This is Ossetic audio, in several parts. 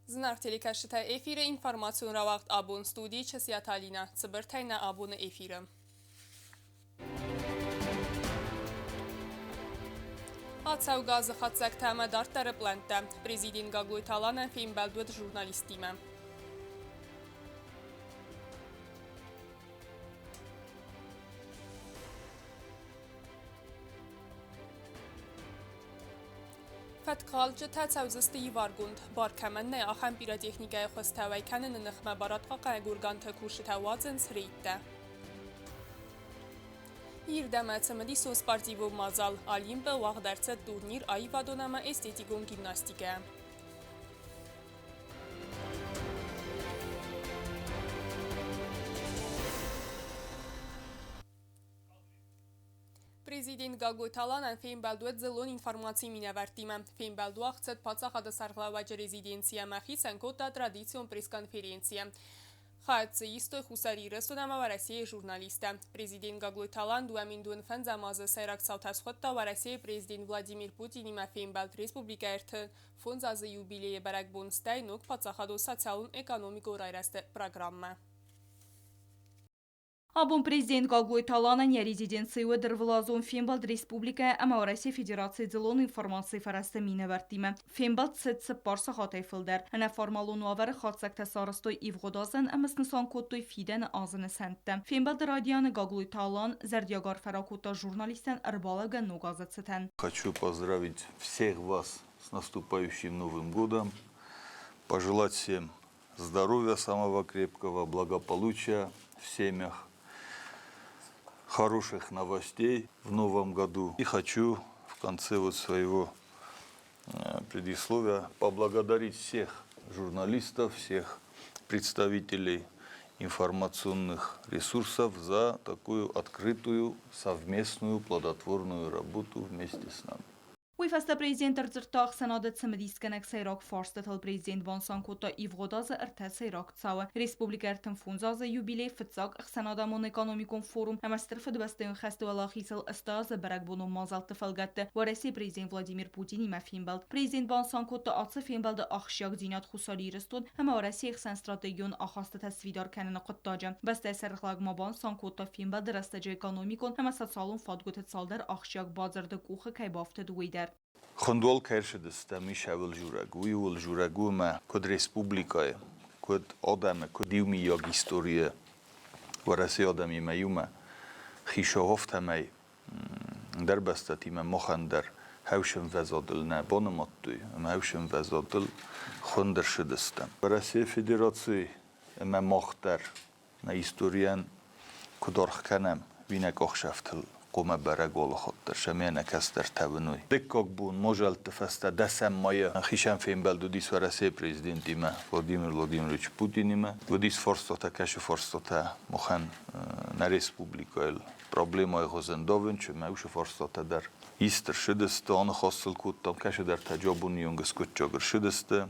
Зынаргъ телекӕсджытӕ, эфиры информацион рауагъд абон студийы Чысиаты Алинӕ. Цыбыртӕй нӕ абоны эфиры. Ацӕугӕ азы хатдзӕгтӕ ӕмӕ дарддӕры пълӕнттӕ. Президент Гаглойты Аланӕн фембӕлд уыд журналисттимӕ. Фӕткхалджытӕ цӕудзысты иваргонд. Бар кӕмӕн нӕй, ахӕм пиротехникӕйы хуызтӕ уӕй кӕныны ныхмӕ барадхъахъхъӕнӕг органты кусджытӕ уадзынц рейдтӕ. Ирд ӕмӕ цымыдисон спортивон мадзал Олимп-ы уагъд ӕрцыд турнир аивадон ӕмӕ эстетикон гимнастикӕйӕ. Президент Гаглойты Аланӕн фембӕлд уыд дзыллон информацийы минӕвӕрттимӕ. Фембӕлд уагъд цыд паддзахады сӕргълӕууӕджы резиденцийы ӕмӕ хицӕн кодта традицион пресс-конференцийӕ. Хайад дзы истой Хуссар Ирыстон ӕмӕ Уӕрӕсейы журналисттӕ. Президент Гаглойты Алан 2025 азы сӕйраг цаутӕ схуыдта Уӕрӕсейы президент Владимир Путинимӕ фембӕлд республикӕйы 35 азы юбилейы бӕрӕгбон, стӕй ног паддзахадон социалон-экономикон райрӕзты программӕ. Абон президент Гаглойты Аланӕн йӕ резиденцийы уыд ӕрвылазон фембӕлд республикӕ ӕмӕ Уӕрӕсейы Федерацийы дзыллон информацийы фӕрӕзты минӕвӕрттимӕ. Фембӕлд цыд цыппар сахатӕй фылдӕр. Ӕнӕформалон уавӕры хатдзӕгтӕ сарӕзтой ивгъуыд азӕн ӕмӕ снысан кодтой фидӕны азы нысӕнттӕ. Фембӕлды райдианы Гаглойты Алан зӕрдиаг арфӕ ракодта журналисттӕн ӕрбалӕугӕ ног азы цытӕн. Хочу поздравить всех вас с наступающим Новым годом, пожелать всем здоровья самого крепкого, благополучия в семьях, хороших новостей в новом году. И хочу в конце вот своего предисловия поблагодарить всех журналистов, всех представителей информационных ресурсов за такую открытую, совместную, плодотворную работу вместе с нами. Уый фӕстӕ президент ӕрдзырдта ӕхсӕнады цымыдисгӕнӕг сӕйраг фарстытыл. Президент банысан кодта ивгъуыд азы ӕртӕ сӕйраг цауы: республикӕ 35 азы юбилей, фыццаг ӕхсӕнадӕмон экономикон форум ӕмӕ Стыр Фыдыбӕстӕйон хӕсты уӕлахизыл 80 азы бӕрӕгбонон мадзӕлтты фӕлгӕтты Уӕрӕсейы президент Владимир Путинимӕ фембӕлд. Президент банысан кодта ацы фембӕлды ахсджиагдзинад Хуссар Ирыстон ӕмӕ Уӕрӕсейы хсӕн стратегион ахастытӕ сфидар кӕныны хъуыддаджы. Бӕстӕйы сӕргълӕг ма банысан кодта фембӕлды рӕстӕджы экономикон ӕмӕ социалон фадгуыты цалдӕр ахсджиаг бадзырды къухы кӕй бафтыд, уый дӕр. Хуындуал кӕй ӕрцыдыстӕм, ис ӕуыл журӕг, уый ууыл журӕг у ӕмӕ куыд республикӕйы, куыд адӕмы, куыд иумийаг историйы Уӕрӕсейы адӕмимӕ иумӕ хицауӕфтӕмӕй ӕндӕр бӕстӕтимӕ махӕн дӕр хӕусӕмвӕзадыл нӕ банымадтой ӕмӕ хӕусӕмвӕзадыл хуынд ӕрцыдыстӕм. Уӕрӕсейы Федераци ӕмӕ мах дӕр нӕ историйӕн куыд аргъ кӕнӕм, уый нӕ къахсӕфтыл хъуамӕ бӕрӕг алыхатт дӕр сӕмӕ нӕ кӕстӕртӕ уыной. Дыккаг бон мадзӕлтты фӕстӕ дӕсӕм майы хицӕн фембӕлд уыдис Уӕрӕсейы президентимӕ Владимир Владимирович Путинимӕ. Уыдис фарстатӕ, кӕсы фарстатӕ махӕн нӕ республикӕйыл проблемӕйы хуызӕн давынчы, мӕ уыцы фарстатӕ дӕр ист ӕрцыдысты, аныхас сыл кодтам, кӕцыдӕртӕ абоны онг скъуыддзаг ӕрцыдысты.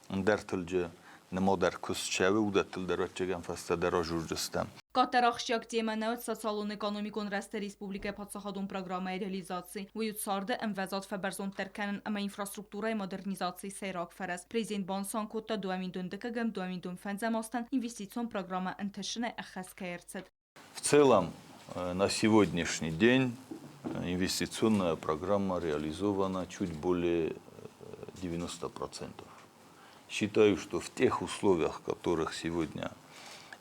Ӕндӕртылджы нымадӕр куыст цӕуы, уыдӕттыл дӕр ӕвӕццӕгӕн фӕстӕдӕр азурдзыстӕм. Къаддӕр ахсджиаг темӕ нӕ уыд социалон-экономикон рӕзты республикӕйы паддзахадон программӕйы реализаци. Уый уыд царды ӕмвӕзад фӕбӕрзонддӕр кӕнын ӕмӕ инфраструктурӕйы модернизацийы сӕйраг фӕрӕз. Президент банысан кодта, 2012-ӕм, 2005 азтӕн инвестицион программӕ ӕнтысынӕй ӕххӕст кӕй ӕрцыд. В целом, на сегодняшний день инвестиционная программа реализована чуть более 90%. Считаю, что в тех условиях, в которых сегодня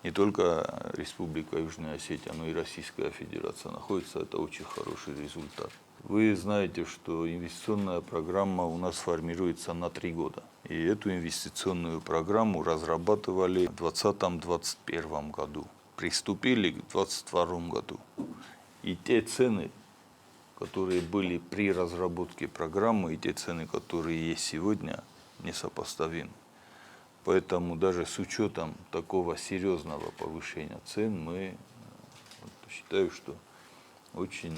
не только Республика Южная Осетия, но и Российская Федерация находится, это очень хороший результат. Вы знаете, что инвестиционная программа у нас формируется на 3 года. И эту инвестиционную программу разрабатывали в 2020-2021 году. Приступили к 2022 году. И те цены, которые были при разработке программы, и те цены, которые есть сегодня, несопоставимы. Поэтому даже с учетом такого серьезного повышения цен мы, считаю, что очень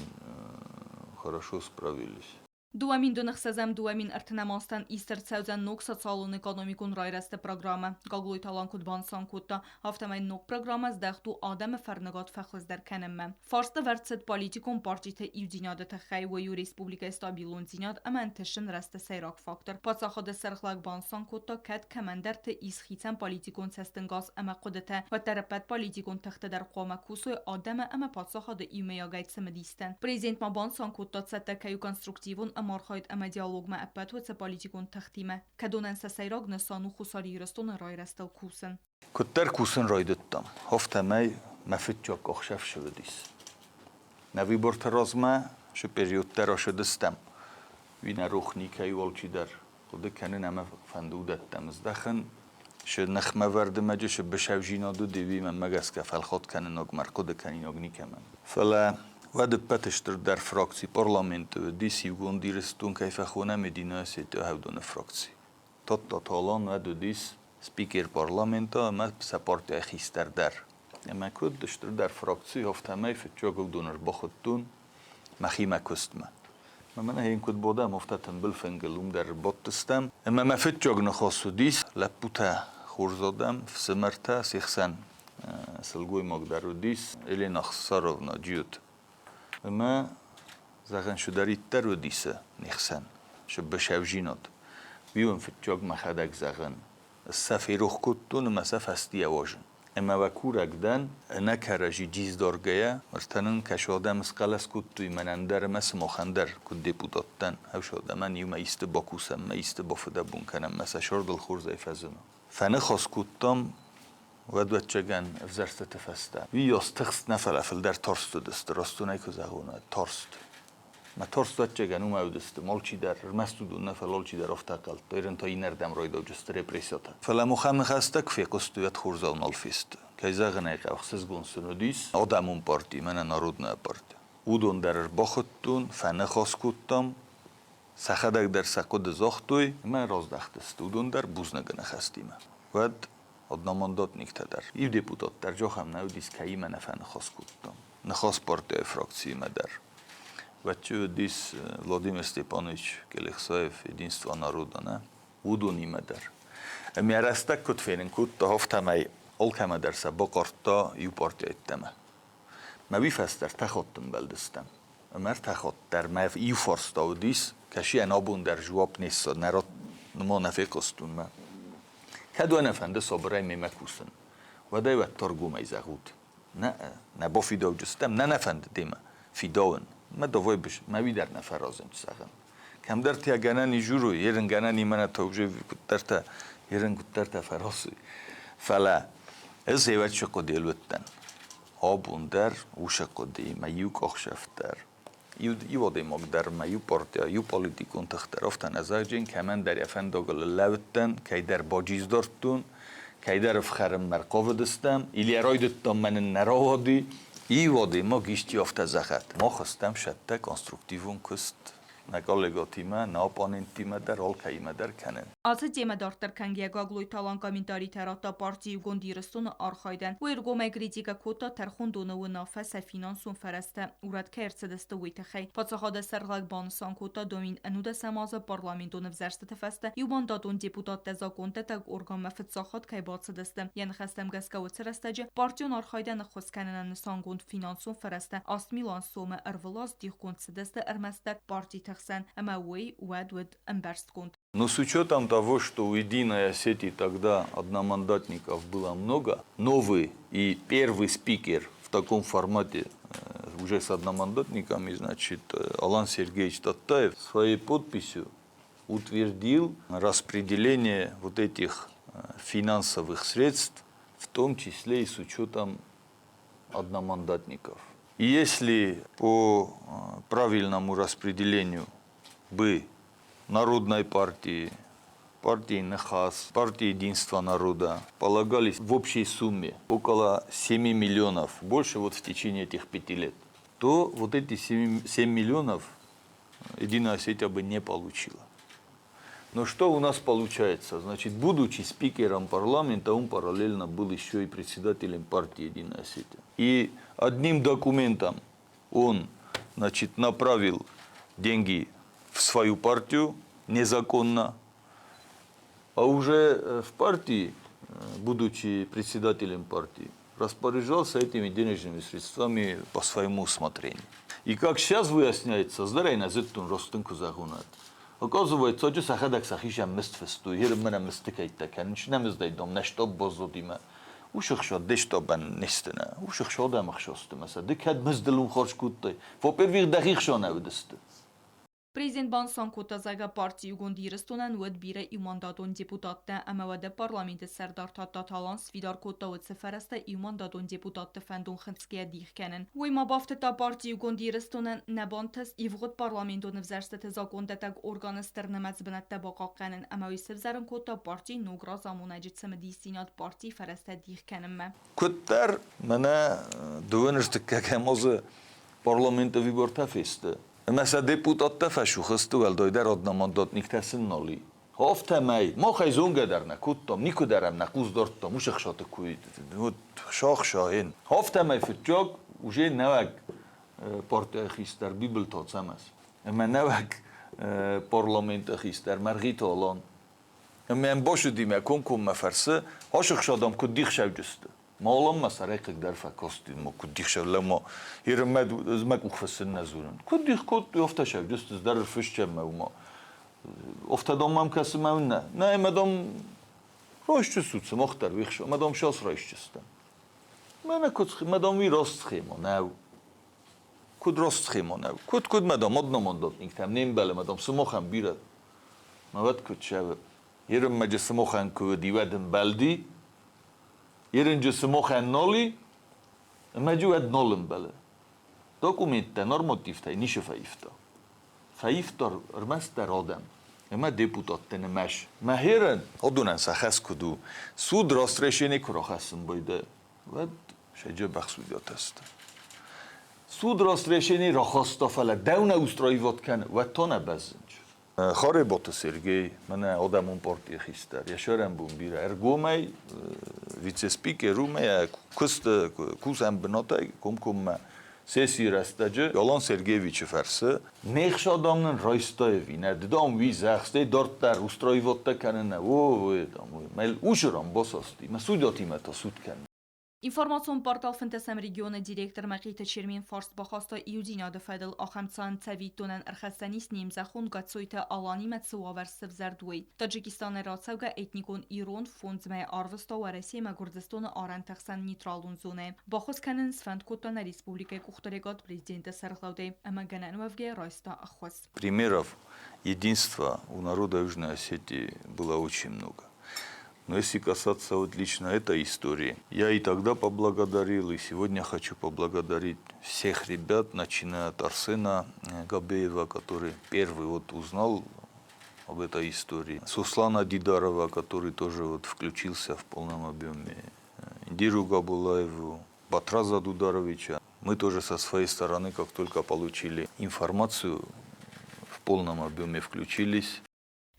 хорошо справились. 2006 2030 азтӕн ист ӕрцӕудзӕн ног социалон-экономикон райрӕзты программӕ. Гаглойты Алан куыд банысан кодта, афтӕмӕй ног программӕ здӕхт у адӕмы фӕрныгад фӕхуыздӕр кӕнынмӕ. Фарст ӕвӕрд цыд политикон партиты иудзинады тыххӕй, уый у республикӕйы стабилондзинад ӕмӕ ӕнтыстджын рӕзты сӕйраг фактор. Паддзахады сӕргълӕг банысан кодта, кӕд кӕмӕндӕрты ис хицӕн политикон цӕстӕнгас ӕмӕ хъуыдытӕ, уӕддӕр ӕппӕт политикон тыхтӕ дӕр хъуамӕ кусой адӕмы ӕмӕ паддзахады иумӕйагӕй цымыдистӕн. Президент ма банысан кодта, цӕттӕ кӕй у конструктивон ӕмархайд ӕмӕ диалогмӕ ӕппӕт уыцы политикон тыхтимӕ, кӕдонӕн сӕ сӕйраг нысан у Хуссар Ирыстоны райрӕзтыл кусын. Куыддӕр кусын райдыдтам, афтӕмӕй мӕ фыццаг ӕхсӕв сывыдис. Нӕ выборты размӕ шы периодтӕ рашыдыстӕм. Уый нӕ рох никӕй у алчидӕр хъуыды кӕнын ӕмӕ фӕнды уыдӕттӕм здӕхын. Шы ныхмӕвӕрды мӕджы шы бысӕвзинад уыди, уый мӕнмӕ гӕсгӕ фӕлхат кӕнынаг мӕ ӕрхъуыды кӕнинаг никӕмӕн. Фӕлӕ уӕд ӕппӕты стырдӕр фракци парламенты уыдис Иугонд Ирыстон кӕй фӕхонӕм Единая Осетия Хӕвдоны фракци. Тадта Талан уӕд уыдис спикер парламента ӕмӕ сӕ партийы хистӕр дӕр. Ӕмӕ куыд стырдӕр фракци, афтӕмӕй фыццаг уыдон ӕрбахуыдтон мӕхимӕ куыстмӕ. Ӕмӕ мӕнӕ йын куыд бадӕм, афтӕ тымбыл фынгыл уым дӕр ӕрбадтыстӕм. Ӕмӕ мӕ фыццаг ныхас уыдис, лӕппутӕ хорз адӕм, фсымӕртӕ, се хсӕн сылгоймаг дӕр уыдис, Елена Хсаровна Джиот. Ӕмӕ, зӕгъын, цыдӕриддӕр уыдис не хсӕн, сыбысӕвзинад. Уый уын фыццаг мӕхӕдӕг зӕгъын. Сӕ ферох кодтон ӕмӕ сӕ фӕстийӕ уазын. Ӕмӕ уӕ курӕг дӕн, ӕнӕ кӕрӕдзи дисдаргӕйӕ, ныр нын кӕсы адӕм схъӕлӕс кодтой мӕнӕн дӕр ӕмӕ сымахӕн дӕр, куыд депутат дӕн, ӕвзӕр адӕмӕн иумӕ исты бакусӕм, мӕ исты бафыдӕбон кӕнӕм, мӕ сӕ сӕрдыл хорзӕй фӕзына. Фӕныхас кодтам, уӕд ӕвӕццӕгӕн, ӕвзӕрстыты фӕстӕ. Уыйас тыхст нӕ, фӕлӕ фылдӕр тарст уыдысты, растонӕй куы зӕгъон, уӕд тарст. Мӕ тарст ӕвӕццӕгӕн уымӕй уыдысты, алчидӕр, ӕрмӕст уыдон нӕ, фӕлӕ алчидӕр афтӕ ӕнхъӕлдта, ерын та иннӕрдӕм райдауджысты репрессиятӕ. Фӕлӕ махӕн ныхӕстӕ куы фехъуыстой, уӕд хорзау нал фесты. Кӕй зӕгъын ӕй хъӕуы, ӕхсызгон сын уыдис адӕмон парти, мӕнӕ народная парти. Уыдон дӕр ӕрбахуыдтон, фӕныхас кодтам, сӕхӕдӕг дӕр сӕ хъуыды загътой ӕмӕ раздӕхтысты уыдон дӕр бузныгы ныхӕстимӕ. Уӕд одномандатниктӕ дӕр, иу депутат дӕр ахӕм нӕ уыдис, кӕимӕ нӕ фӕныхас кодтам. Ныхас партийы фракциимӕ дӕр. Уӕд чи уыдис Владимир Степанович Келехсаев, Единство народа, нӕ? Уыдонимӕ дӕр. Ӕмӕ рӕстӕг куыд фенын кодта, афтӕмӕй алкӕмӕ дӕр сӕ бахъардта иу партийӕ йеддӕмӕ. Мӕ уый фӕстӕ ӕртӕ хатты ӕмбӕлдыстӕм. Ӕмӕ ӕртӕ хатт дӕр мӕ иу фарста уыдис, кӕсийӕн абон дӕр жуапп не ссад, нӕ ма нӕ фехъуыстон мӕ. Кӕд уӕ нӕ фӕнды сабырӕй мемӕ кусын, уӕд ӕй уӕд торгомӕй зӕгъут. Нӕ, нӕ бафидауджыстӕм, нӕ нӕ фӕнды демӕ фидауын. Мӕ давай мӕ уый дӕр нӕ фӕразын зӕгъын. Кӕмдӕртӕ гӕнӕн изурой, ерын гӕнӕн имӕ та уже куыддӕртӕ, ерын куыддӕртӕ фӕрасуй. Фӕлӕ ӕз ӕвӕччи хъуыдыйыл уыдтӕн. Абон дӕр уыцы хъуыдыимӕ иу къахсӕфт дӕр, иу адӕймаг дӕр мӕ иу партийӕ, иу политикон тых дӕр афтӕ нӕ зӕгъджын, кӕмӕндӕр йӕ фӕндагыл лӕудтӕн, кӕйдӕр баджиз дардтон, кӕйдӕр ӕфхӕрынмӕ ӕрхъавыдыстӕм, или райдыдтам мӕнӕн нӕ рауади, иу адӕймаг исти афтӕ зӕгъӕд. Мах стӕм сӕттӕ конструктивон куыст нӕ коллегатимӕ, нӕ оппоненттимӕ дӕр, алкӕимӕ дӕр кӕнын. Ацы темӕ дарддӕр кӕнгӕйӕ Гаглойты Алан комментаритӕ радта парти Иугонд Ирыстоны архайдӕн. Уый ӕргомӕй критикӕ кодта тӕрхондоны уынаффӕ сӕ финансон фӕрӕзтӕ урӕд кӕй ӕрцыдысты, уый тыххӕй. Паддзахады сӕргълӕг банысан кодта, 2011 азы парламентон ӕвзӕрстыты фӕстӕ иумандатон депутаттӕ закондӕттӕг органмӕ фыццаг хатт кӕй бацыдысты. Йӕ ныхӕстӕм гӕсгӕ уыцы рӕстӕджы партион архайдӕн ӕххуыс кӕнынӕн нысангонд финансон фӕрӕзтӕ 8 милуан сомы ӕрвылаз дихгонд цыдысты ӕрмӕстдӕр партиты хсӕн, ӕмӕ уый уӕд уыд ӕмбӕрстгонд. Но с учетом того, что у «Единой Осетии» тогда одномандатников было много, новый и первый спикер в таком формате уже с одномандатниками, значит, Алан Сергеевич Таттаев своей подписью утвердил распределение вот этих финансовых средств, в том числе и с учетом одномандатников. И если по правильному распределению бы Народной партии, партии Ныхас, партии Единства народа полагались в общей сумме около 7 миллионов, больше вот в течение этих 5 лет, то вот эти 7 миллионов Единая Осетия бы не получила. Но что у нас получается? Значит, будучи спикером парламента, он параллельно был еще и председателем партии «Единая Осетия». И одним документом он, значит, направил деньги в в свою партию незаконно, а уже в партии, будучи председателем партии, распоряжался этими денежными средствами по своему усмотрению. И как сейчас выясняется, здарайна зыдтон ростын куы зӕгъон, оказывается, аджы сӕхӕдӕг сӕхицӕн мызд фыстой, гьер мӕнӕ мызды кӕйттӕ кӕнынц, нӕ мыздӕй, дам, нӕ штаб баззадимӕ. Уышы хсад де штабӕн не сты, нӕ, уышы хсад адӕмы хсасты мӕ сӕ ды кӕд мыздыл уым хорз кодтай, во-первых, дӕхи хсан нӕ уыдысты. Президент банысан кодта, зӕгъгӕ, парти Иугонд Ирыстонӕн уӕд бирӕ иумандатон депутаттӕ ӕмӕ уӕдӕ парламенты сӕрдар Тадтаты Алан сфидар кодта уыцы фӕрӕзтӕ иумандатон депутатты фӕндон хынцгӕйӕ дих кӕнын. Уый ма бафтыдта, парти Иугонд Ирыстонӕн нӕ бантыст ивгъуыд парламентон ӕвзӕрстыты закъондӕттӕг органы стыр нымӕц бынӕттӕ бахъахъхъӕнын ӕмӕ уый сӕвзӕрын кодта партийы ног разамонӕджы цымыдисдзинад партийы фӕрӕзтӕ дих кӕнынмӕ. Куыддӕр мӕнӕ дыууӕнӕртыккӕгӕм азы парламенты выбортӕ фесты, ӕмӕ сӕ депутаттӕ фӕсух сты, уӕлдайдӕр одномандатниктӕ сын нал и. Афтӕмӕй махӕй зонгӕ дӕр нӕ кодтам, никуы дӕр ӕм нӕ хъус дардтам, уыцы хсаты куы вот сах-саен. Афтӕмӕй фыццаг уже нӕуӕг партийы хистӕр Бибылты Ацӕмӕз ӕмӕ нӕуӕг парламенты хистӕр Мӕргъиты Алан. Ӕмӕ йӕм бацыди мӕ комкоммӕ фӕрсы, ацы хсадам куыд дихсӕвджысты? Малонмӕ сӕрӕй хъыгдӕр фӕкасти, ма куыд дихсӕв лӕма, Ирмӕ мӕ къух фыссын нӕ зонын. Куыд дих кодтой, афтӕ сӕвджысты, дӕр фысджӕн мӕ уыма. Афтӕ дам мӕм кӕсы мӕ нӕ. Нӕ, ӕмӕ дам райсджыстут сымах дӕр уихс, ӕмӕ дам сас райсджыстӕм. Мӕнӕ куыд, мӕ дам уый раст схема нӕу. Куыд раст схема нӕу? Куыд, куыд, мӕ дам одномандатниктӕм не мбӕлы, мӕ дам сымахӕн бирӕ. Мӕ уӕд куыд сӕвы? Ерынмӕджы сымахӕн куы уыди, уӕд ӕмбӕлди. Ерынджы сымахӕн нал и, ӕмӕ уӕд нал ӕмбӕлы. Документтӕ нормативтӕй ницы фӕивта. Фӕивта ӕрмӕстдӕр адӕм ӕмӕ депутатты нымӕс. Мӕ адонӕн сӕ хӕс куыд у, суд раст решение куы рахӕссын байдайы, уӕд сӕ джебӕх судьятӕ сты. Суд раст решение рахаста, фӕлӕ дӕу нӕ устраивать кӕны, уӕд та нӕ бӕззынч. Харебаты Сергей, мӕнӕ адӕмон партийы хистӕр, йӕ сӕрӕнбон бирӕ ӕргомӕй вице-спикер у мӕ куысты кусӕн бынатӕй комкоммӕ сессийы рӕстӕджы Алан Сергеевичы фӕрцы не хсадам нын райста ӕви нӕ, ды дам уый зӕгъ, стӕй дарддӕр устраиваттӕ кӕнын нӕ, о, ой, дам, ой, мӕ усырам басасти, мӕ судьятимӕ та суд кӕнын. Информацион портал фынддӕсӕм регионы директор Мӕхъиты Чермен фарст бахаста иудзинады фӕдыл ахӕм цауӕн цӕвиттонӕн ӕрхӕссӕн ис не мзӕххон Гацойты Аланимӕ цы уавӕр сӕвзӕрд, уый. Таджикистанӕй рацӕугӕ этникон ирон фондзмӕ арвыста Уӕрӕсемӕ Гуырдзыстоны арӕнты хсӕн нейтралон зонӕ. Баххуыс кӕнын сфӕнд кодта нӕ республикӕйы къухдариуӕгад президенты сӕргълӕудӕй ӕмӕ гӕнӕн уӕвгӕйӕ райста ӕххуыс. Примеров единства у народа Южной Осетии было очень много. Но если касаться вот лично этой истории, я и тогда поблагодарил, и сегодня хочу поблагодарить всех ребят, начиная от Арсена Габеева, который первый вот узнал об этой истории, Суслана Дидарова, который тоже вот включился в полном объеме, Индиру Габулаеву, Батраза Дударовича. Мы тоже со своей стороны, как только получили информацию, в полном объеме включились.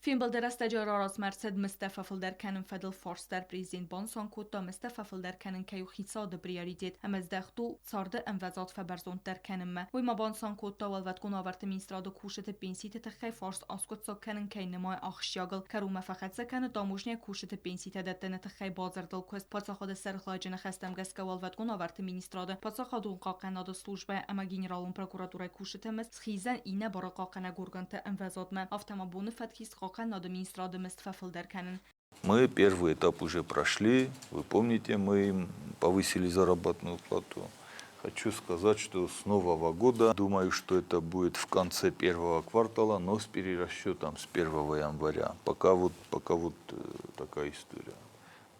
Фембӕлды рӕстӕджы раразмӕ ӕрцыд мыздтӕ фӕфылдӕр кӕнын фӕдыл фарст дӕр. Президент банысан кодта, мыздтӕ фӕфылдӕр кӕнын кӕй у хицауады приоритет ӕмӕ здӕхт у царды ӕмвӕзад фӕбӕрзонддӕр кӕнынмӕ. Уый ма банысан кодта, Уӕлвӕткон уавӕрты министрады кусджыты пенситы тыххӕй фарст аскъуыддзаг кӕнын кӕй нымайы ахсджиагыл. Кӕронмӕ фӕхӕццӕ кӕны таможнӕйы кусджыты пенситӕ дӕттыны тыххӕй бадзырдыл куыст. Паддзахады сӕргълӕууӕджы ныхӕстӕм гӕсгӕ Уӕлвӕткон уавӕрты министрады, паддзахадон хъахъхъӕнады службӕ ӕмӕ генералон прокуратурӕйы кусджыты мызд схиздзӕн иннӕ барадхъахъхъӕнӕг органты ӕмвӕзадмӕ, афтӕ ма боны фӕткис хъахъхъӕнынады министрады мызд фӕфылдӕр кӕнын. Мы первый этап уже прошли. Вы помните, мы им повысили заработную плату. Хочу сказать, что с нового года, думаю, что это будет в конце первого квартала, но с перерасчетом с 1 января. Пока вот такая история.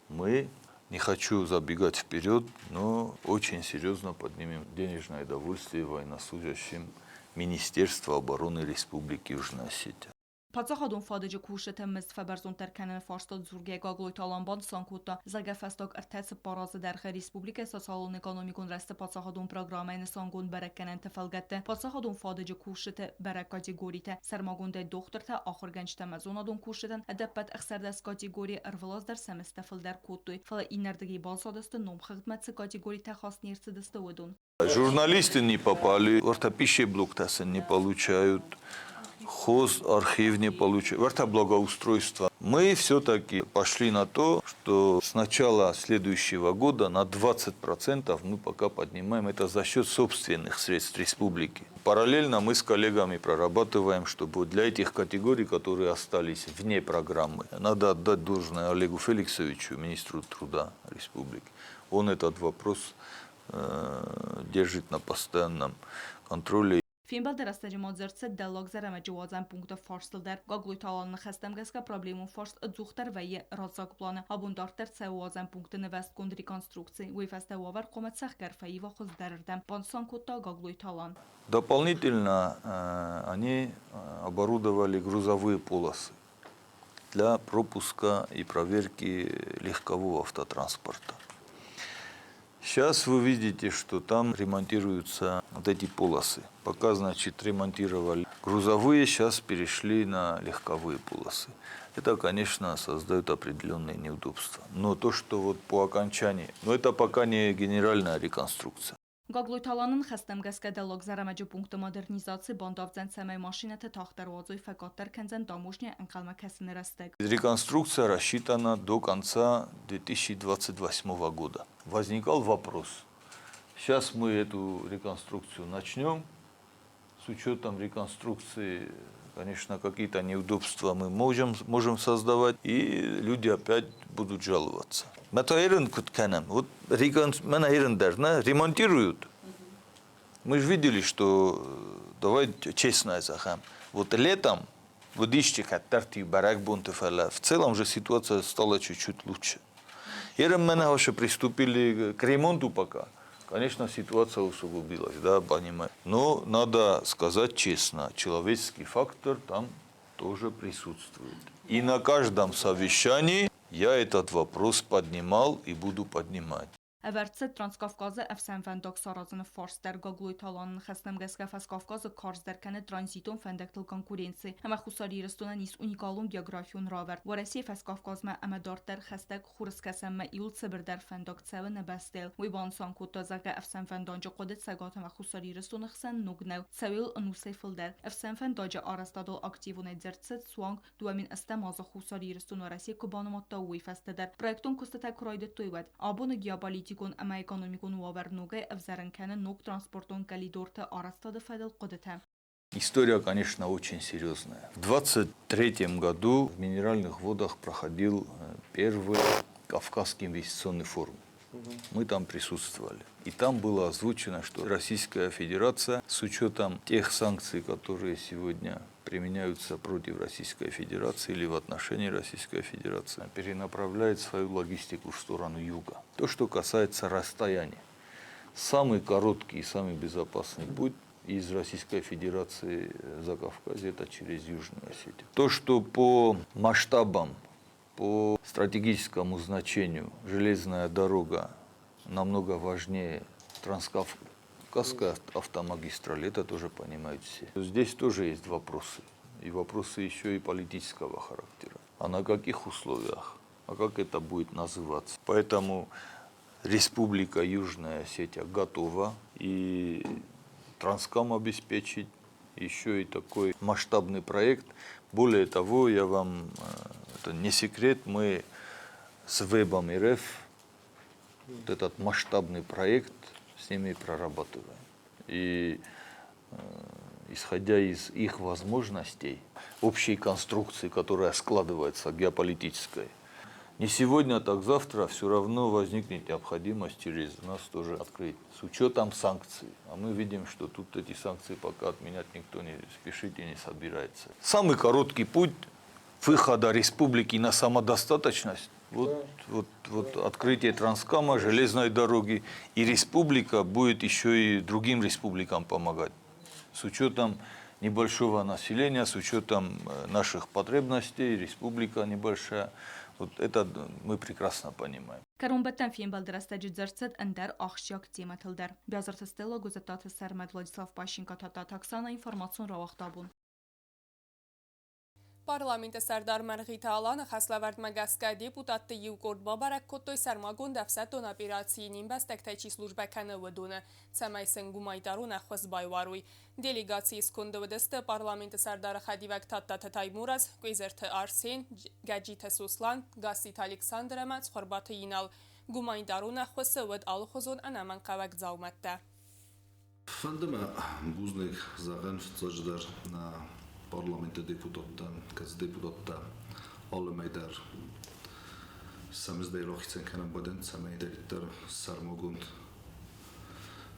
Мы, не хочу забегать вперед, но очень серьезно поднимем денежное довольствие военнослужащим Министерства обороны Республики Южная Осетия. Паддзахадон фадыджы кусджыты мызд фӕбӕрзонддӕр кӕныны фарстыл дзургӕйӕ Гаглойты Алан банысан кодта, зӕгъгӕ, фӕстаг 3-4 азы дӕргъы республикӕйы социалон-экономикон рӕзты паддзахадон программӕйы нысангонд бӕрӕггӕнӕнты фӕлгӕтты паддзахадон фадыджы кусджыты бӕрӕг категоритӕ, сӕрмагондӕй дохтыртӕ, ахуыргӕнджытӕ ӕмӕ зонадон кусджытӕн ӕдӕппӕт 16 категорийы ӕрвылаз дӕр сӕ мыздтӕ фылдӕр кодтой, фӕлӕ иннӕрдыгӕй банцадысты, номхыгъдмӕ цы категоритӕ хаст не рцыдысты, уыдон. Журналисты не попали, ортопищеблоктӕ сын не получают. Хозархив не получил. Варта благоустройства. Мы все-таки пошли на то, что с начала следующего года на 20% мы пока поднимаем это за счет собственных средств республики. Параллельно мы с коллегами прорабатываем, чтобы для этих категорий, которые остались вне программы, надо отдать должное Олегу Феликсовичу, министру труда республики. Он этот вопрос держит на постоянном контроле. Фембӕлды рӕстӕджы ма дзырд цыд Дӕллаг Зӕрӕмӕджы уадзӕн пункты фарстыл дӕр. Гаглойты Аланы ныхӕстӕм гӕсгӕ проблемон фарст ӕдзухдӕр вӕййы раззаг планы. Абон дарддӕр цӕуы уадзӕн пункты нывӕзтгонд реконструкци. Уый фӕстӕ уавӕр хъуамӕ цӕхгӕр фӕива хуыздӕрырдӕм, банысан кодта Гаглойты Алан. Дополнительно они оборудовали грузовые полосы для пропуска и проверки легкового автотранспорта. Сейчас вы видите, что там ремонтируются вот эти полосы. Пока, значит, ремонтировали грузовые, сейчас перешли на легковые полосы. Это, конечно, создает определенные неудобства. Но то, что вот по окончании, но это пока не генеральная реконструкция. Гаглойты Аланы ныхӕстӕм гӕсгӕ Дӕллаг Зӕрӕмӕджы пункты модернизаци бандавдзӕн, цӕмӕй машинӕтӕ тагъддӕр уадзой фӕкъаддӕр кӕндзӕн таможняйы ӕнхъӕлмӕ кӕсыны рӕстӕг. Реконструкция рассчитана до конца 2028 года. Возникал вопрос. Сейчас мы эту реконструкцию начнем. С учетом реконструкции, конечно, какие-то неудобства мы можем создавать, и люди опять будут жаловаться. Вот ремонтируют. Мы же видели, что, давай честно зӕгъӕм, вот летом в целом же ситуация стала чуть-чуть лучше. Приступили к ремонту пока. Конечно, ситуация усугубилась, да, понимаю. Но надо сказать честно, человеческий фактор там тоже присутствует. И на каждом совещании я этот вопрос поднимал и буду поднимать. Ӕвӕрд цыд Транскавказы ӕфсӕнвӕндаг саразыны фарст дӕр. Гаглойты Аланы ныхӕстӕм гӕсгӕ Фӕскавказы карздӕр кӕны транзитон фӕндӕгтыл конкуренци ӕмӕ Хуссар Ирыстонӕн ис уникалон географион равӕрд. Уӕрӕсейы Фӕскавказмӕ ӕмӕ дарддӕр хӕстӕг Хурыскӕсӕнмӕ иуыл цыбырдӕр фӕндаг цӕуы нӕ бӕстӕйыл. Уый банысан кодта, зӕгъгӕ, ӕфсӕнвӕндаджы хъуыды Цӕгат ӕмӕ Хуссар Ирыстоны хсӕн ног нӕу, цӕуы йыл ӕнусӕй фылдӕр. Ӕфсӕнвӕндаджы арӕзтадыл активонӕй дзырд цыд суанг 2008 азы Хуссар Ирыстон Уӕрӕсе куы банымадта, уый фӕстӕ дӕр. Проектон куыстытӕ куы райдыдтой, уӕд. Абоны геополитикон ӕмӕ экономикон уавӕр ногӕй ӕвзӕрын кӕны ног транспортон кӕлидорты арӕзтады фӕдыл хъуыдытӕ. История, конечно, очень серьезная. В 23 году в Минеральных водах проходил первый Кавказский инвестиционный форум. Мы там присутствовали. И там было озвучено, что Российская Федерация с учетом тех санкций, которые сегодня применяются против Российской Федерации или в отношении Российской Федерации, перенаправляет свою логистику в сторону юга. То, что касается расстояния. Самый короткий и самый безопасный путь из Российской Федерации за Кавказе — это через Южную Осетию. То, что по масштабам, по стратегическому значению железная дорога намного важнее Транскавказской автомагистрали, это тоже понимают все. Здесь тоже есть вопросы. И вопросы еще и политического характера. А на каких условиях? А как это будет называться? Поэтому Республика Южная Осетия готова и Транскам обеспечить еще и такой масштабный проект. Более того, я вам, это не секрет, мы с ВЭБом РФ вот этот масштабный проект с ними прорабатываем. И исходя из их возможностей, общей конструкции, которая складывается геополитической, не сегодня, так завтра все равно возникнет необходимость через нас тоже открыть, с учетом санкций. А мы видим, что тут эти санкции пока отменять никто не спешит и не собирается. Самый короткий путь выхода республики на самодостаточность, вот открытие Транскама, железной дороги, и республика будет еще и другим республикам помогать. С учетом небольшого населения, с учетом наших потребностей, республика небольшая. Вот это мы прекрасно понимаем. Кӕронбӕттӕн фембӕлды рӕстӕджы дзырд цыд ӕндӕр ахсджиаг темӕтыл дӕр. Биазырты Стелла, Гуызӕттаты Сӕрмӕт, Владислав Пащенко, Тадтаты Оксана, информацион рауагъд Абон. Парламенты сӕрдар Мӕргъиты Аланы хӕслӕвӕрдмӕ гӕсгӕ депутатты иу къорд бабӕрӕг кодтой сӕрмагонд ӕфсӕддон операцийы не мбӕстӕгтӕй чи службӕ кӕны, уыдоны, цӕмӕй сын гуманитарон ӕххуыс байуарой. Делегацийы сконды уыдысты парламенты сӕрдары хӕдивӕг Тадтаты Таймураз, Къуезерты Арсен, Гӕджиты Сослан, Гасситы Александр ӕмӕ Цхуырбаты Инал. Гуманитарон ӕххуысы уыд алыхуызон ӕнӕмӕнгхъӕуӕг дзаумӕттӕ. Фӕнды мӕ бузныг зӕгъын фыццаджыдӕр нӕ парламенты депутаттӕн, кӕцы депутаттӕ алы мӕй дӕр сӕ мыздӕй рахицӕн кӕнӕм бадӕн, цӕмӕйдӕриддӕр сӕрмагонд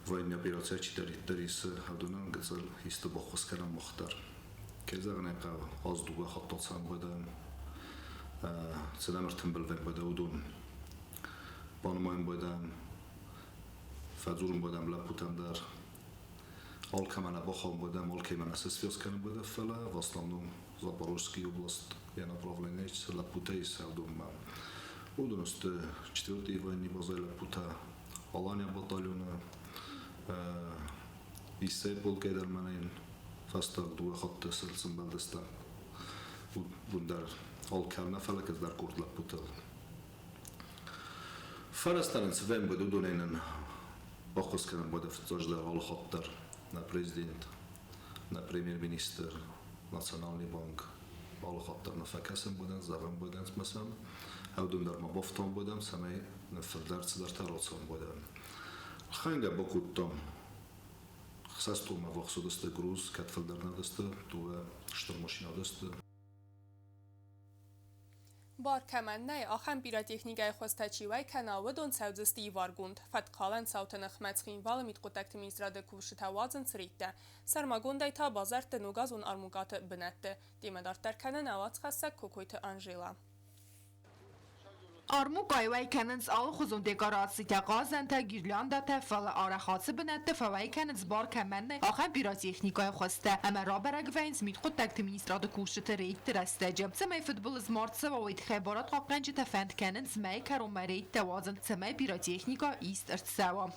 военный операцийӕ чидӕриддӕр исы, уыдонӕн гыццыл исты баххуыс кӕнӕм мах дӕр. Кӕй зӕгъын ӕй хъӕуы, аз дыууӕ хатты ацӕуӕм бадӕн, цӕдӕм ӕртымбыл вӕййы уыдон банымайын байдайӕм. Фӕдзурын байдӕм лӕппутӕм дӕр. Алкӕмӕ нӕ бахауын байдӕм, алкӕимӕ нӕ сысвяз кӕнын байдӕм, фӕлӕ в основном Запорожский область йӕ направление цы лӕппутӕ ис уыдонмӕ. Уыдон сты четвертый военный базӕйы лӕппутӕ, Алания батальоны, Иссӕйы полкӕй дӕр мӕнӕн фӕстаг дыууӕ хатты сӕмбӕлдыстӕм. Уыдон дӕр алкӕм нӕ, фӕлӕ кӕцыдӕр къорд лӕппутыл. Фӕрӕзтӕ нын цы вӕмбӕд, уыдонӕй нын баххуыс кӕнын уӕдӕ фыццаджыдӕр алы хатт дӕр нӕ президент, нӕ премьер-министр, Национальный банк алы хатт дӕр нӕ фӕкӕсын будӕн, зӕгъын будӕн сӕм, уыдон дӕр ма бафтауын будӕм, цӕмӕй нӕ фылдӕр цыдӕртӕ рацӕуын будӕм. Хӕнгӕ бакодтам хсӕстонмӕ ввахс уыдысты груз, кӕд фылдӕр нӕ уыдысты, дыууӕ стыр машинӕ уыдысты. Бар кӕмӕн нӕй, ахӕм пиротехникӕйы хуызтӕ чи уӕй кӕна, уыдон цӕудзысты иваргонд. Фӕткхалӕн цауты ныхмӕ Цхинвалы мидхъуыддӕгты министрады кусджытӕ уадзынц рейдтӕ. Сӕрмагондӕй та базӕртты ногазон армукъаты бынӕтты. Темӕ дарддӕр кӕны нӕ уацхӕссӕг Кокойты Анжела. Армукъайы уӕй кӕнынц алыхуызон декорацитӕ, хъазӕнтӕ, гирляндӕтӕ, фӕлӕ арӕх ацы бынӕтты фӕуӕй кӕнынц бар кӕмӕн нӕй, ахӕм пиротехникӕйы хуызтӕ ӕмӕ рабӕрӕг вӕййынц мидхъуыддӕгты министрады кусджыты рейдты рӕстӕджы. Цӕмӕй фыдбылыз ма рцӕуа, уый тыххӕй барадхъахъхъӕнджытӕ фӕнд кӕнынц мӕйы кӕронмӕ рейдтӕ уадзын, цӕмӕй пиротехникӕ ист ӕрцӕуа.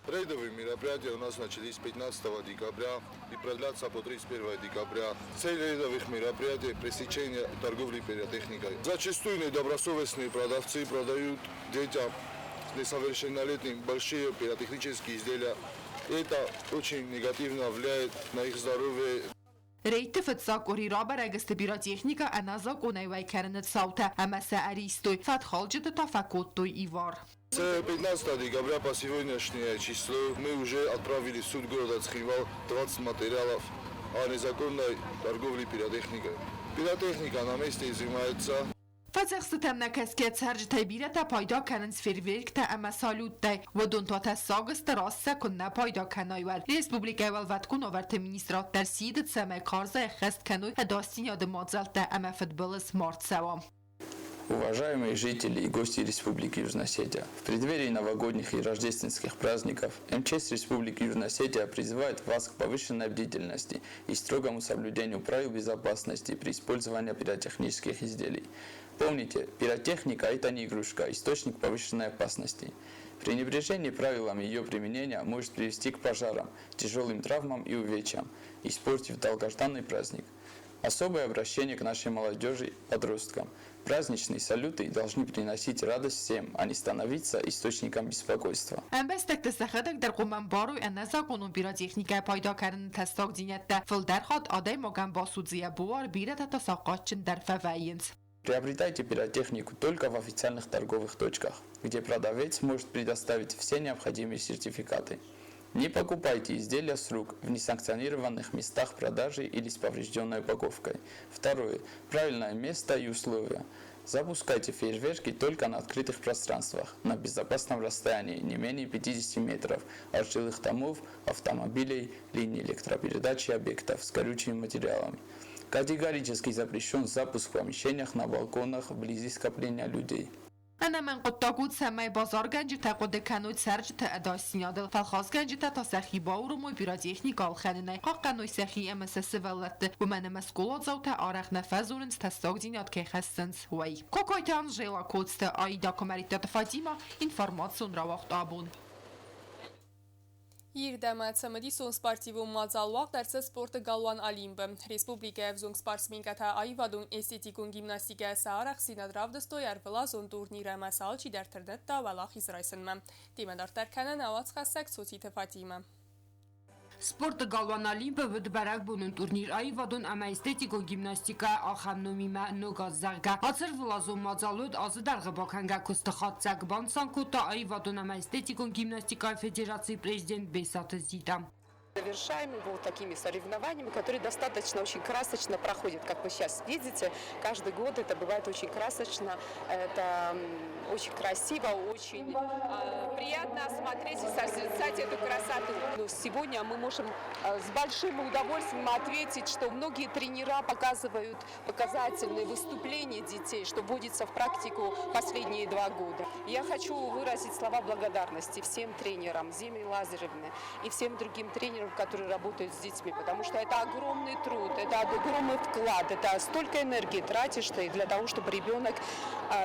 Рейдовые мероприятия у нас начались 15 декабря и продлятся по 31 декабря. Цель рейдовых мероприятий – пресечение торговли пиротехникой. Зачастую недобросовестные продавцы продают детям несовершеннолетним большие пиротехнические изделия. Это очень негативно влияет на их здоровье. Рейдты фыццаг къуыри рабӕрӕг сты пиротехникӕ ӕнӕзакъонӕй уӕй кӕныны цаутӕ ӕмӕ сӕ ӕристой, фӕткхалджыты та фӕкодтой ивар. С 15 декабря по сегодняшнее число мы уже отправили в суд города Цхинвал 20 материалов о незаконной торговле пиротехникой. Пиротехника на месте изымается. Фӕдзӕхстытӕм нӕкӕсгӕ цӕрджытӕй бирӕтӕ пайда кӕнынц фейерверктӕ ӕмӕ салюттӕй. Уыдон та тӕссаг сты, раст сӕ куыннӕ пайда кӕной, уӕд. Республикӕйы Уӕлвӕткон уавӕрты министрад дӕр сиды, цӕмӕй карзӕй ӕххӕст кӕной ӕдасдзинады мадзӕлттӕ ӕмӕ фыдбылыз ма рцӕуа. Уважаемые жители и гости Республики Южная Осетия, в преддверии новогодних и рождественских праздников МЧС Республики Южная Осетия призывает вас к повышенной бдительности и строгому соблюдению правил безопасности при использовании пиротехнических изделий. Помните, пиротехника – это не игрушка, а источник повышенной опасности. Пренебрежение правилами ее применения может привести к пожарам, тяжелым травмам и увечьям, испортив долгожданный праздник. Особое обращение к нашей молодежи и подросткам. Праздничные салюты должны приносить радость всем, а не становиться источником беспокойства. Ӕмбӕстӕгтӕ сӕхӕдӕг дӕр хъуамӕ ӕмбарой ӕнӕзакъонон пиротехникӕйӕ пайда кӕныны тӕссагдзинӕдтӕ. Фылдӕр хатт адӕймагӕн басудзы йӕ буар, бирӕтӕ та сахъатджын дӕр фӕвӕййынц. Приобретайте пиротехнику только в официальных торговых точках, где продавец может предоставить все необходимые сертификаты. Не покупайте изделия с рук в несанкционированных местах продажи или с поврежденной упаковкой. Второе. Правильное место и условия. Запускайте фейерверки только на открытых пространствах, на безопасном расстоянии не менее 50 метров от жилых домов, автомобилей, линий электропередачи объектов с горючими материалами. Категорически запрещен запуск в помещениях, на балконах, вблизи скопления людей. Ӕнӕмӕнг хъуыддаг у, цӕмӕй базаргӕнджытӕ хъуыды кӕной цӕрджыты ӕдасдзинадыл, фӕлхасгӕнджытӕ та сӕхи бауромой пиротехникӕ ӕлхӕнынӕй, хъахъхъӕной сӕхи ӕмӕ сӕ сывӕллӕтты, уымӕн ӕмӕ скъоладзаутӕ арӕх нӕ фӕзонынц тӕссагдзинад кӕй хӕссынц, уый. Кокойты Анжела, Коцты Аида, Куымӕридтаты Фатимӕ, информацион рауагъд абон. Ирд ӕмӕ цымыдисон спортивон мадзал уагъд ӕрцыд спорты галуан Олимп-ы. Республикӕйы ӕвзонг спортсменкӕтӕ аивадон эстетикон гимнастикӕйӕ сӕ арӕхстдзинад равдыстой ӕрвылазон турнир ӕмӕ сӕ алчидӕр тырныдта уӕлахиз райсынмӕ. Темӕ дарддӕр кӕны нӕ уацхӕссӕг Цоциты Фатимӕ. Спорты галуан Олимп-ы уыд бӕрӕгбонон турнир аивадон ӕмӕ эстетикон гимнастикӕйӕ ахӕм номимӕ Ног аз, зӕгъгӕ. Ацы ӕрвылазон мадзал уыд азы дӕргъы бакӕнгӕ куысты хатдзӕг, банысан кодта аивадон ӕмӕ эстетикон гимнастикӕйы федерацийы президент Бесаты Зита. Завершаем его такими соревнованиями, которые достаточно очень красочно проходят, как вы сейчас видите. Каждый год это бывает очень красочно, это очень красиво, очень приятно смотреть и созерцать эту красоту. Но сегодня мы можем с большим удовольствием ответить, что многие тренера показывают показательные выступления детей, что вводится в практику последние 2 года. Я хочу выразить слова благодарности всем тренерам, Зиме Лазаревне и всем другим тренерам, которые работают с детьми, потому что это огромный труд, это огромный вклад, это столько энергии тратишь ты для того, чтобы ребенок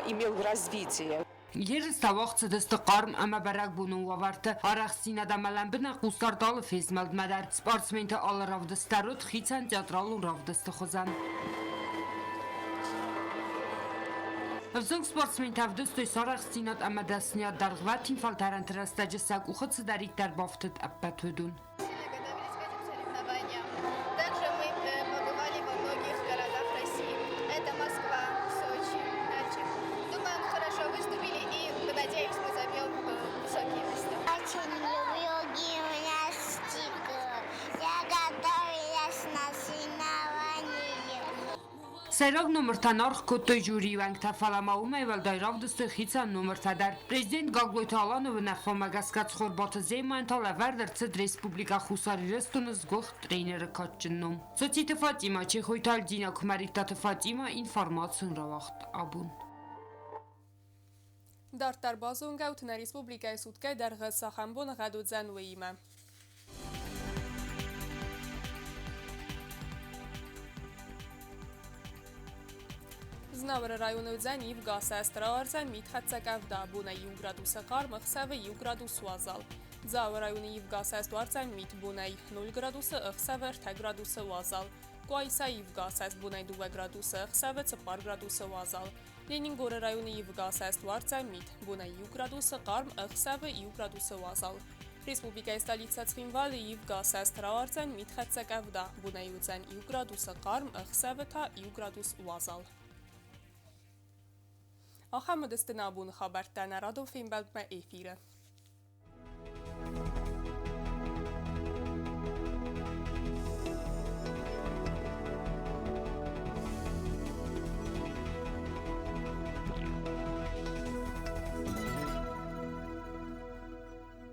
имел развитие. Ерыстӕ уагъд цыдысты хъарм ӕмӕ бӕрӕгбонон уавӕрты. Арӕхстдзинад ӕмӕ лӕмбынӕг хъусдард алы фезмӕлдмӕ дӕр. Спортсменты алы равдыст дӕр уыд хицӕн театралон равдысты хуызӕн. Ӕвзонг спортсментӕ ӕвдыстой сӕ арӕхстдзинад ӕмӕ дӕсныйад дӕргъвӕтин фӕлтӕрӕнты рӕстӕджы сӕ къухы цыдӕриддӕр бафтыд, ӕппӕт уыдон. Готовились к этим соревнованиям. Также мы побывали во многих городах России. Это Москва, Сочи, Нальчик. Думаю, мы хорошо выступили и мы надеемся, мы займем высокие места. Очень люблю гимнастику. Я готовилась на соревнования. Сӕйраг номыртӕн аргъ кодтой жюрийы уӕнгтӕ, фӕлӕ ма уымӕй уӕлдай равдыстой хицӕн номыртӕ дӕр. Президент Гаглойты Аланы уынаффӕмӕ гӕсгӕ Цхуырбаты Земӕн та лӕвӕрд ӕрцыд Республикӕ Хуссар Ирыстоны сгуыхт тренеры кадджын ном. Цоциты Фатимӕ, Чехойты Альдинӕ, Куымӕридтаты Фатимӕ информацион рауагъд абон. Дарддӕр базонгӕут нӕ республикӕйы суткӕйы дӕргъы цахӕм боныгъӕд уыдзӕн, уыимӕ. Знауыры районы уыдзӕн ивгӕ асӕст, рауардзӕн митхӕццӕ къӕвда, бонӕй 1 градусы хъарм, ӕхсӕвы 1 градус уазал. Дзауы районы ивгӕ асӕст уардзӕн мит, бонӕй 0 градусы, ӕхсӕвы 3 градусы уазал. Къуайса ивгӕ асӕст, бонӕй 2 градусы, ӕхсӕвы 4 градусы уазал. Ленингоры районы ивгӕ асӕст уардзӕн мит, бонӕй 1 градусы хъарм, ӕхсӕвы 1 градусы уазал. Республикӕйы столицӕ Цхинвалы ивгӕ асӕст рауардзӕн митхӕццӕ къӕвда, бонӕй уыдзӕн 1 градусы хъарм, ӕхсӕвы та 1 градус уазал. Ахӕм уыдысты нӕ абоны хабӕрттӕ нӕ радон фембӕлдмӕ эфиры.